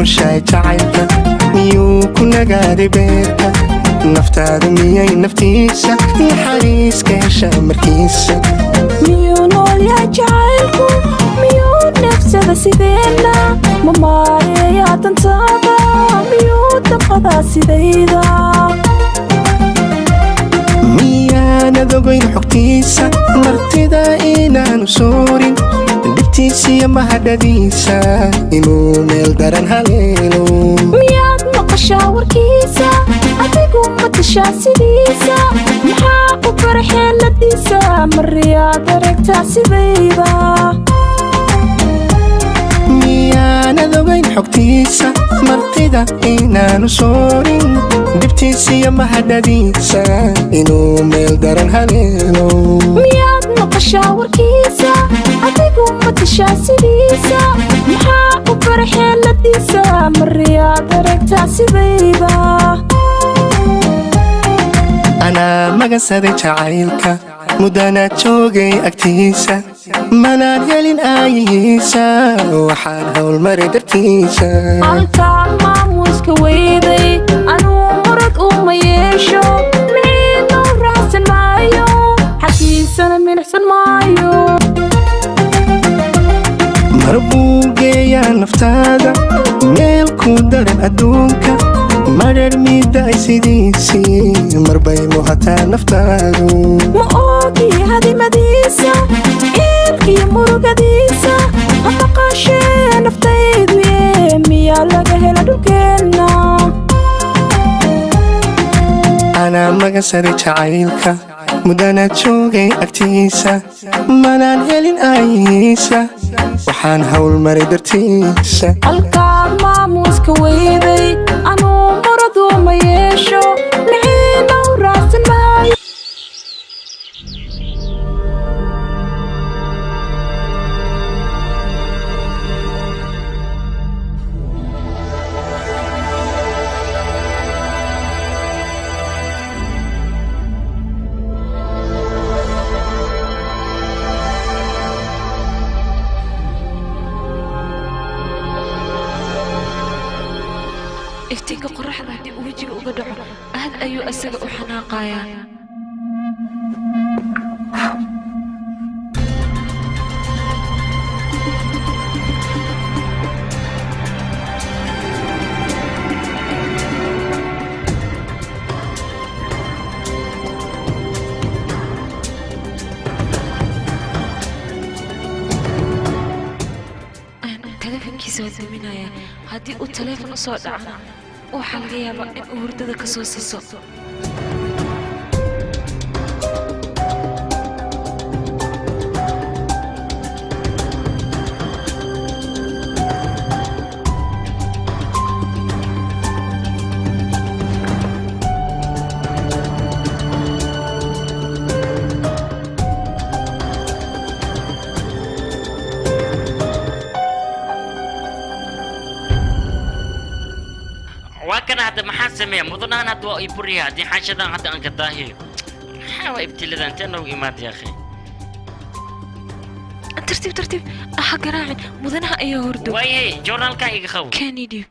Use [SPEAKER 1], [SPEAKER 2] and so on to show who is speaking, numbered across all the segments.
[SPEAKER 1] Nooshahay jacaylka, miyuu ku nagaaday beerka? Naftaadu miyay naftiisa naxariiska hesha markiisa?
[SPEAKER 2] Miyuu nool yahay jacaylku? Miyuu neefsada sideenna? Ma maareeyaa dantaada? Miyuu damqadaa sidayda?
[SPEAKER 1] Miyaanad ogayn xogtiisa, martida inaanu suurin, dhibtiisiyo mahadhadiisa inuu meel daran haleelo?
[SPEAKER 2] Miyaad maqashaa warkiisa? Adigu ma tashaa sidiisa? Maxaa ku bara xeeladiisa? Mariyaad aragtaa sidayda?
[SPEAKER 1] Miyaanad ogayn xogtiisa, martida inaanu soorin, dhibtiisiyo mahadhadiisa inuu meel daran haleelo?
[SPEAKER 2] Miyaad maqashaa warkiisa? Adigu ma tashaa sidiisa? Maxaa ku bara xeeladiisa? Mariyaad aragtaa sidayda?
[SPEAKER 1] Anaa magansaday jacaylka, muddanaad joogay agtiisa, manaan helin aayihiisa, waxaan howlmaray dartiisa.
[SPEAKER 2] Halkaan maamuuska weyday, anuu murad uma yeesho, miciinuu raacsan maayo, xaggiisana milicsan maayo.
[SPEAKER 1] Mar buu geeyaa naftaada meel ku daran adduunka, madhar midaay sidiisii, marbay muhataa naftaadu.
[SPEAKER 2] Ma oogi hadimadiisa, iilkiyo murugadiisa, ha maqashee naftaydu ye, miyaa laga hela dhulkeenna?
[SPEAKER 1] Anaa magansaday jacaylka, muddanaad joogay agtiisa, manaan helin aayihiisa, waxaan howlmaray dartiisa.
[SPEAKER 2] Halkaad maamuuska weyday, anuu muradu ma yeesho, miciinow raacsan maayo.
[SPEAKER 3] Iftiinka qoraxda haddii uu wejiga uga dhaco, aad ayuu isaga u xanaaqayaa. Taleefankiisa waa daminayaa. Haddii uu taleefon u soo dhacana, waxaa laga yaabaa in uu hurdada ka soo siso.
[SPEAKER 4] Waa kana hadda, maxaan sameeya mudanahan? Hadda waa ii buriya haddii xaashadan hadda aan ka daahiyo. Maxaa waa ibtiladan intee noogu imaada, ya akhi?
[SPEAKER 3] Tartiib tartiib, ha garaacin, mudanaha ayaa hurdo.
[SPEAKER 4] Waayahay, joornaalkan iga qabo.
[SPEAKER 3] Kani dhiib.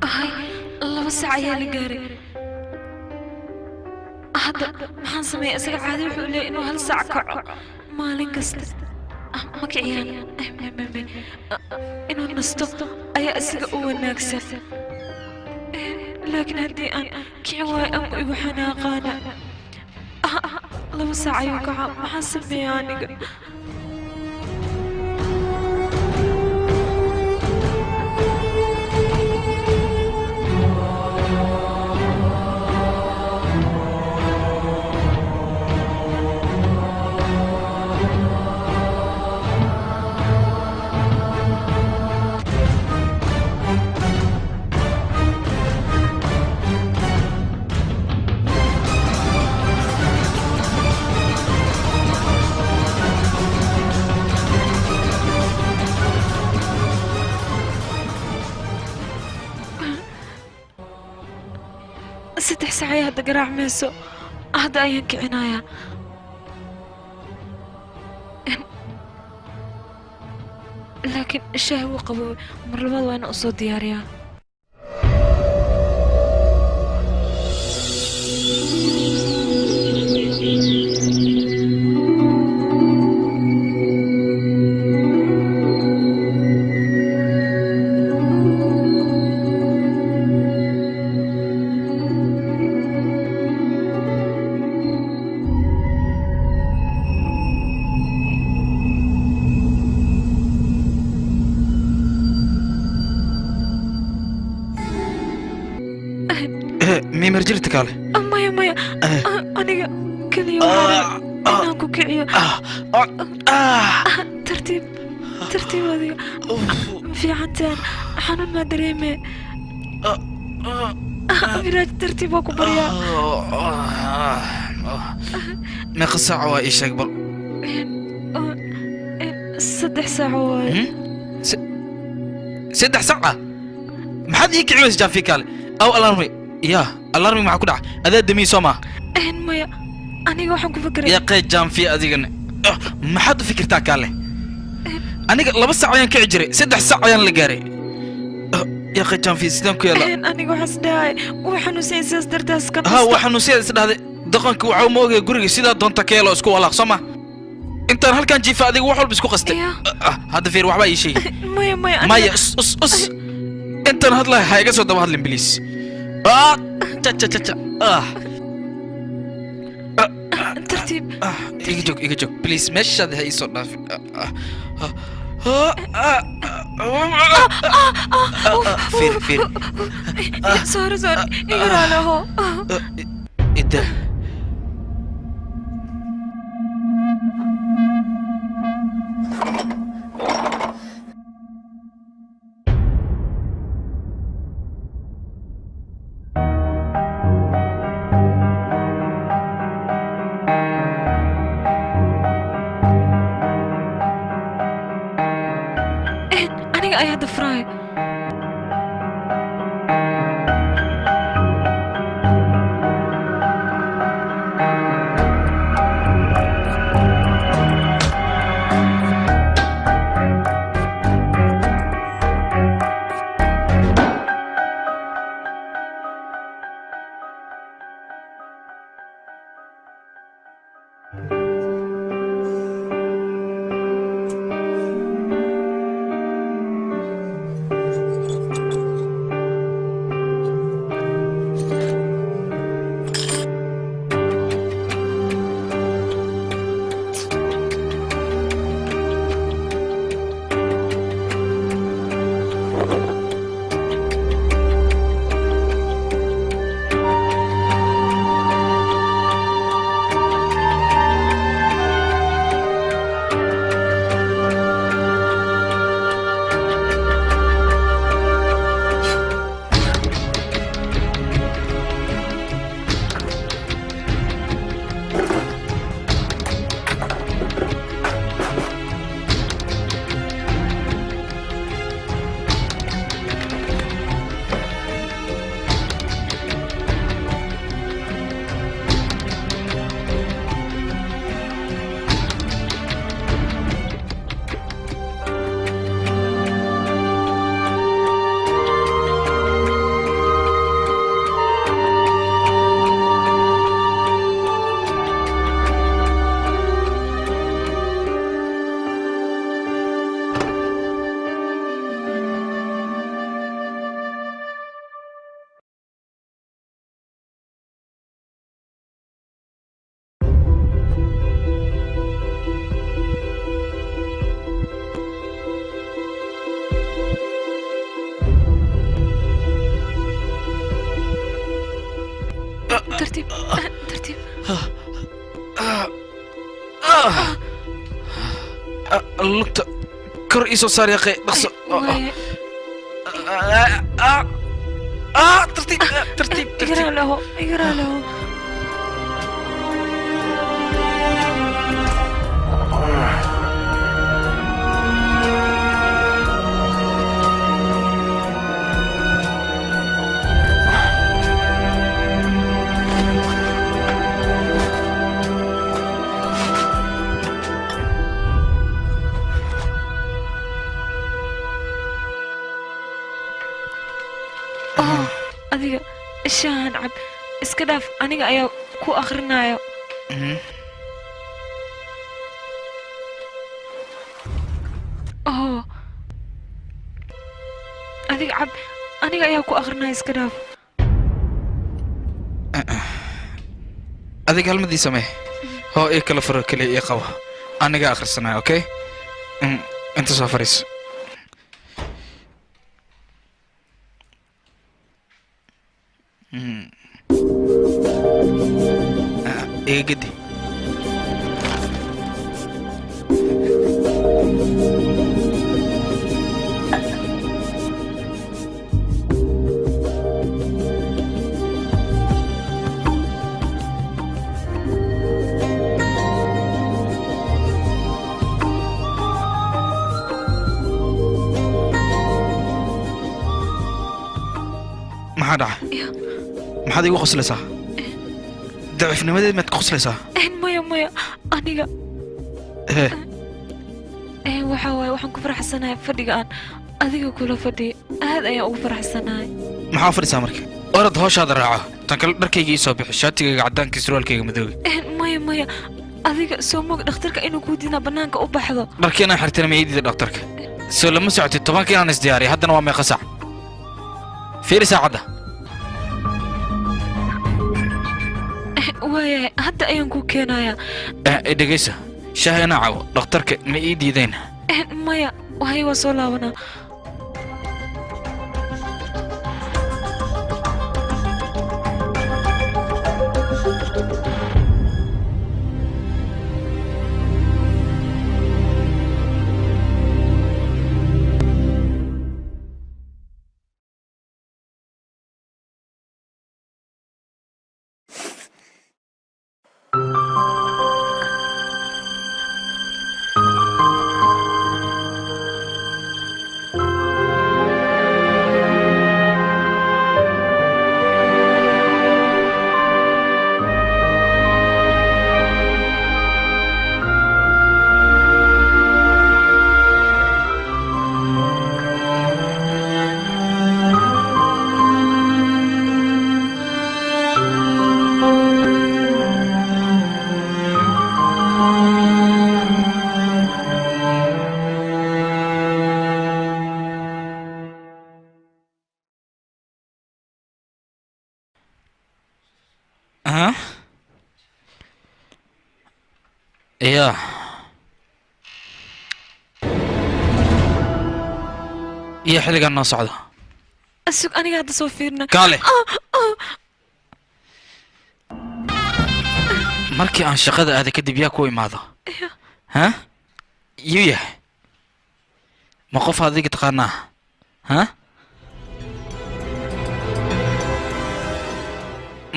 [SPEAKER 3] Ahay, 2 saac ayaa la gaaray hadda. Maxaan sameeya? Isaga caadi wuxuu leeyahay inuu 1 saac kaco maalin kasta. Ah, ma kiciyaan. Inuu nasto ayaa isaga u wanaagsan. Laakiin haddii aan kicin waayo ama igu xanaaqaana. Ah, 2 saac ayuu kacaa. Maxaan sameeyaa aniga? 3 saac ayaa hadda garaacmayso hadda ayaan kicinayaa laakiin shaahi wuu qaboobay mar labaad waa inaan u soo diyaariyaa
[SPEAKER 5] Miyay kaale?
[SPEAKER 3] Maya maya aniga kaliya waxaan inaan ku kiciyo tartiib tartiib adiga ma fiicantaan xanuun maa dareeme Viraaj tartiib waa ku baryaa
[SPEAKER 5] meeqa saac waa ii sheeg bal
[SPEAKER 3] 3 saac waaye
[SPEAKER 5] 3 saac maxaad ii kici weysa jaafi kaale aw alarmi يا الارمي maxaa ku dhacay adaa damiin soo ma
[SPEAKER 3] maya aniga waxaan ku fikiray
[SPEAKER 5] ya qeyd jaanfi adigana maxaad u fikirtaa kaale aniga 2 saac ayaan kici jiray 3 saac ayaan la gaaray ya qeyd jaanfi sidaan ku yeela
[SPEAKER 3] aniga waxaan isdhahay waxaan xanuunsan sidaas dartaas ka
[SPEAKER 5] ha waxaan xanuunsan is dhahday dhaqanka waxa ma ogay guriga sidaa doonta ka yeelo isku walaaq soo ma intaan halkan jiifa adiga wax walba isku qastay hadda fiir waxba ii sheegi
[SPEAKER 3] maya maya
[SPEAKER 5] maya us us intaan hadlahay ha iga soo daba hadlin please cha cha cha cha
[SPEAKER 3] tartiib
[SPEAKER 5] iga joog please meeshaad ha ii soo dhaafin fiir fiir
[SPEAKER 3] sorry sorry iga raalaho
[SPEAKER 5] ida
[SPEAKER 3] ayaa dafraay ترتيب ترتيب.
[SPEAKER 5] lugta kor ii soo saar yaqee dhaqso. Tartiib tartiib tartiib.
[SPEAKER 3] Igra lahu igra lahu. Shaahan cab, iska dhaaf, aniga ayaa ku akhrinayo. Oh, adiga cab, aniga ayaa ku akhrinayo, iska dhaaf.
[SPEAKER 5] Adiga hal mid ii samee, hoo ii kala furo, keliya ii qabo, aniga akhrisanaya. Okay, inta soo fariiso. Ah, iga gedi. Maxaa dhacay? Maxaad igu qoslaysaa? Daciifnimadeed maad ku qoslaysaa?
[SPEAKER 3] Maya, maya, aniga
[SPEAKER 5] hee.
[SPEAKER 3] Waxaa waaye, waxaan ku faraxsanahay fadhiga aan adiga kula fadhiyo, aad ayaan ugu faraxsanahay.
[SPEAKER 5] Maxaa fadhisaa marka? Orod howshaada raaco. Tan kale, dharkayga ii soo bixi, shaatigayga caddaanka, surwaalkayga madooga.
[SPEAKER 3] Maya, maya, adiga soo mog dhakhtarka inuu kuu diinaa bannaanka u baxdo.
[SPEAKER 5] Dharkii inaan xirtana ma ii diida dhakhtarka? Soo lama socotid 10-ka inaan isdiyaariyo? Haddana waa meeqa saac? Fiiri saacadda.
[SPEAKER 3] Waayahay, hadda ayaan kuu keenayaa.
[SPEAKER 5] Dhegaysa, shaah inaan cabo dhakhtarka ma ii diidayna?
[SPEAKER 3] Maya, wahay, waa soo laabanaa.
[SPEAKER 5] Ha? Ya, iyo xilligan noo socdo.
[SPEAKER 3] Sug, aniga hadda soo fiirna.
[SPEAKER 5] Kaale, markii aan shaqada aaday kadib yaa ku imaado? Ha, yuu yahay? Ma qof adiga taqaanaa? Ha,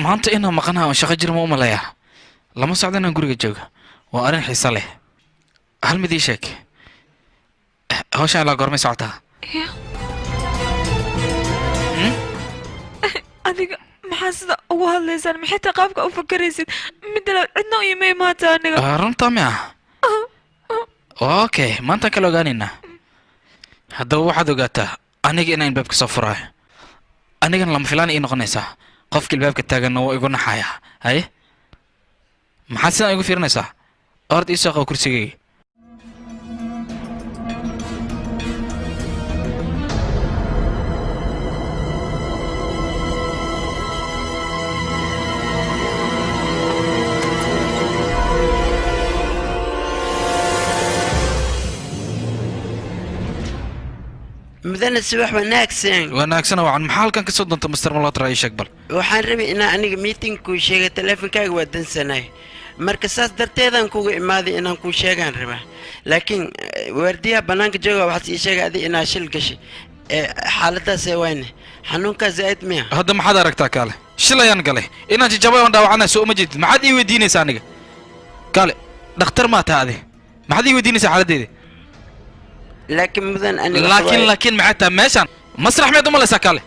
[SPEAKER 5] maanta inaan maqanaha oon shaqo jir ma u maleeyaa? Lama socdo inaan guriga joogo. Waa arrin xiiso leh. Hal mid ii sheeg, hawshan ilaa goormay socotaa?
[SPEAKER 3] Ya. Adiga maxaa sida ugu hadlaysaan? Maxay tahay qaabka u fakaraysid? Midda labaad, cidna u ima imaata aniga.
[SPEAKER 5] Ah, runtaa mi ah? Okay, maantaan kala ogaanaynaa. Haddaba waxaad ogaataa aniga inaan ilbaabka soo furaayo, anigana lama filaan ii noqonaysaa. Qofka ilbaabka taaganna waa igu naxaya. Haye, maxaad sidaan igu fiirinaysaa? Orod ii soo qabo kursigayga.
[SPEAKER 6] Mudane, subax wanaagsan.
[SPEAKER 5] Wanaagsana wacan. Maxaa halkan ka soo doonta, Mister Malhotra? Ii sheeg bal.
[SPEAKER 6] Waxaan rabay inaan aniga meeting kuu sheegay. Teleefonkaaga waa dansanay, marka saas darteedaan kuga imaaday, inaan kuu sheegaan rabaa, laakiin waardiyaha bannaanka jooga waxaad ii sheegay adi inaa shil gashay. Xaaladaasee wayne xanuunkaa zaa'id miya?
[SPEAKER 5] Hadda maxaad aragtaa? Kaale, shil ayaan galay, inaan jajabay oon dhaawacana soo uma jeedid? Maxaad ii weydiinaysaa aniga? Kaale, dhakhtar maa taha adi? Maxaad ii weydiinaysaa xaaladdeeda?
[SPEAKER 6] Laakiin mudan, aniga
[SPEAKER 5] laakiin laakiin maxay tahay meeshaan? Masrax miyaad umalaysaa? Kaale.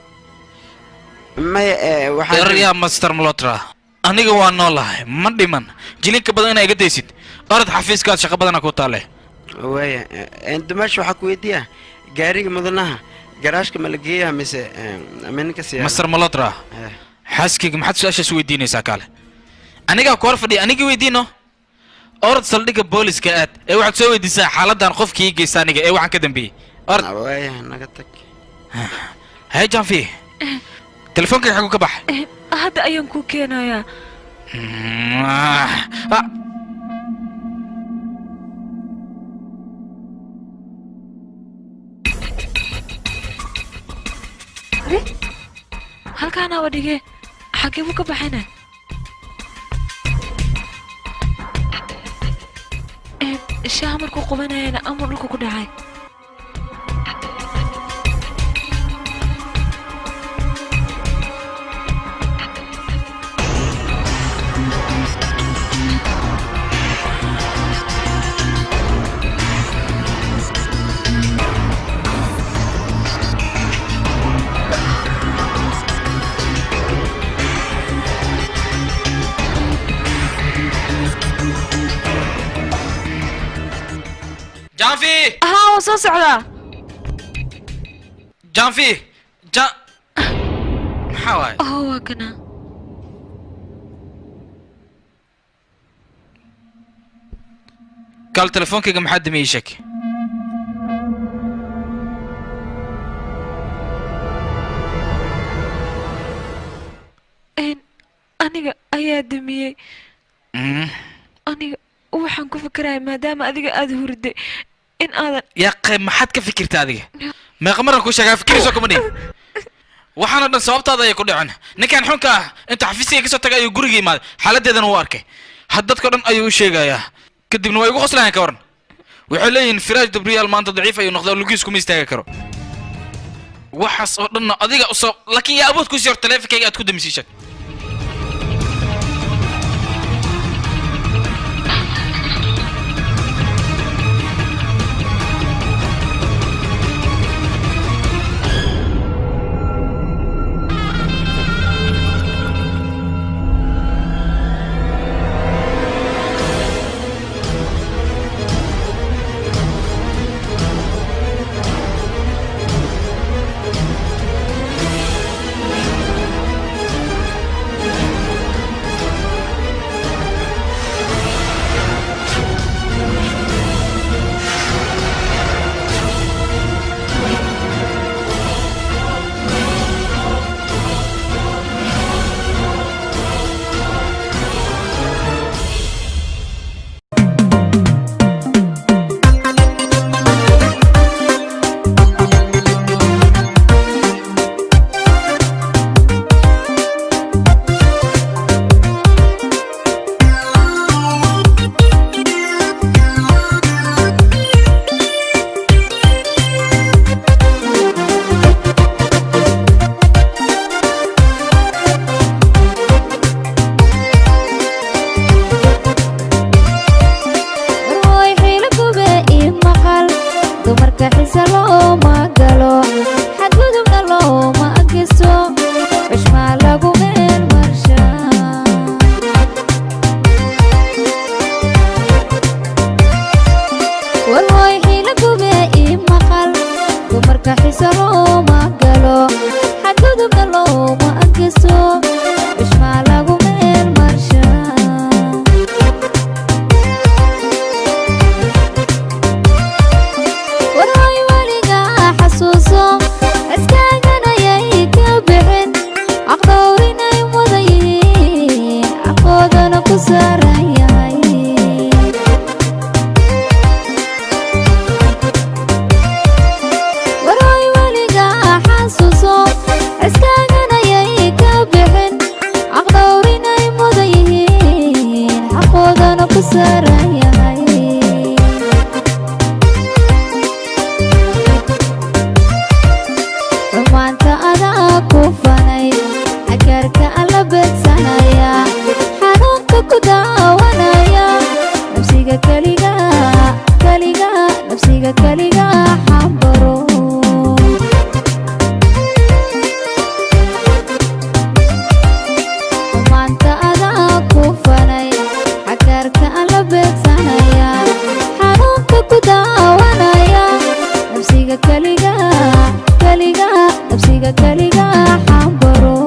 [SPEAKER 6] Maya, waxaan
[SPEAKER 5] eryaa Master Malhotra, aniga waa noolahay, ma dhiman. Jilinka badan inaa iga daysid, orod xafiiskaad, shaqo badana ku taale.
[SPEAKER 6] Waaya, dumaash, waxaa ku weydiiyaa gaariga mudanaha garaashka ma la geeyaa mise minka siyaa?
[SPEAKER 5] Master Malhotra, Xaaskayga maxaad su-aashaas weydiinaysaa kaale? Anigaa ku hor fadhiya, anigii weydiino. Orod saldhigga booliska aad ee waxaad soo weydiisaa xaaladdan qofkii ii geysta aniga ee waxaan ka dambeeyey. Orod.
[SPEAKER 6] Waaya, naga tag.
[SPEAKER 5] Haye Janfi, telefonkayga xaguu ka baxay?
[SPEAKER 3] Hadda ayaan kuu keenayaa.
[SPEAKER 5] Ah.
[SPEAKER 3] Halkaana wa dhige, xagee buu ka baxayna? Shaaha markuu qubanayana amar dhulka ku dhacay.
[SPEAKER 5] Janfi!
[SPEAKER 3] Haa, waa soo socdaa.
[SPEAKER 5] Janfi! Jan, maxaa waaye?
[SPEAKER 3] Oh, waa kana.
[SPEAKER 5] Kaal, telefoonkayga maxaa damiyey? Sheeg.
[SPEAKER 3] Aniga ayaa damiyey. Aniga waxaan ku fikiraya maadaama adiga aada hurday in aadan
[SPEAKER 5] Yaa qeyb, maxaad ka fikirta adiga? Meeqa maraan kuu sheegaa fikirayso kuma dhihin. Waxaana dhan sababtaada ayay ku dhicin. Ninkan xunka ah inta xafiiskiga kasoo tagay ayuu guriga imaaday, xaaladdeedana wuu arkay. Had dadka dhan ayuu u sheegayaa, kadibna waa igu qoslayaan. Ka waran? Waxay leeyihiin Firaaj Dabriyaal maanta daciif ayuu noqday oo lugihiis kuma istaagi karo. Waxaas oo dhanna adiga usoo, laakiin yaa awood kusii hor taleefonkayga aad ku damisiishay?
[SPEAKER 7] Warhooy xiilagube ii maqal, dumarka xise looma galo, xadgudubna looma gesto, xushmaa lagu meel marshaa. Warhooy xiilagube ii maqal, dumarka xise looma galo, xadgudubna looma gesto, xushmaa lagu meel marshaa. Warhooy weligaa xasuuso, iskaaganayay ka bixin, caqdowrinay mudan yihiin, caqoodana ku saaran yahay. Warhooy weligaa xasuuso, iskaaganayay ka bixin, caqdowrinay mudan yihiin, xaqoodana ku saaran yahay. Xumaanta adaa ku fanay, xagaarka alla beegsanaya, xanuunka ku daawanaya, nafsiga keliga keliga, nafsiga keliga xambaro. Xumaanta adaa ku fanay, xagaarka alla beegsanaya, xanuunka ku daawanaya, nafsiga keliga keliga, nafsiga keliga xambaro.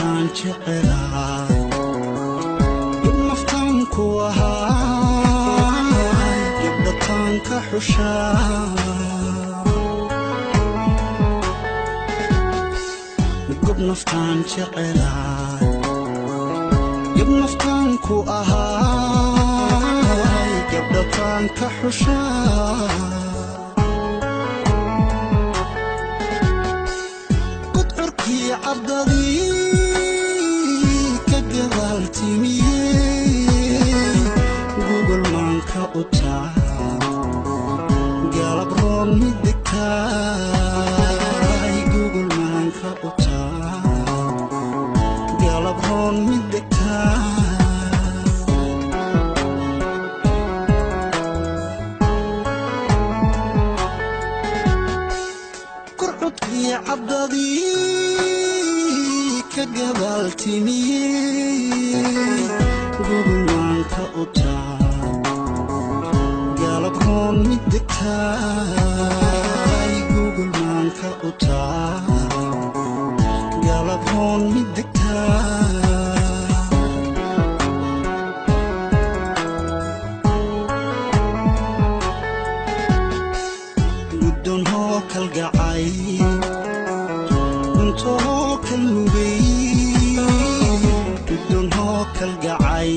[SPEAKER 8] Naftaan jecelaa, gob naftaan ku ahaa, gabdhataan ka xushaa. Gob naftaan jecelaa, gob naftaan ku ahaa, gabdhataan ka xushaa. Gudcurkii cabdadii ka gadaal timiyey, gugol maanka u taa, galab roon midigtaay. Gugol maanka u taa, galab roon midigtaay. Kurcudkii cabdadii ka gadaal timiyey, gugulmaanka u taa, galab roon midigtaay. Gugulmaanka u taa, galab roon midigtaay. Guddoon hoo kalgacay, guntoo kalnugay. Guddoon hoo kalgacay,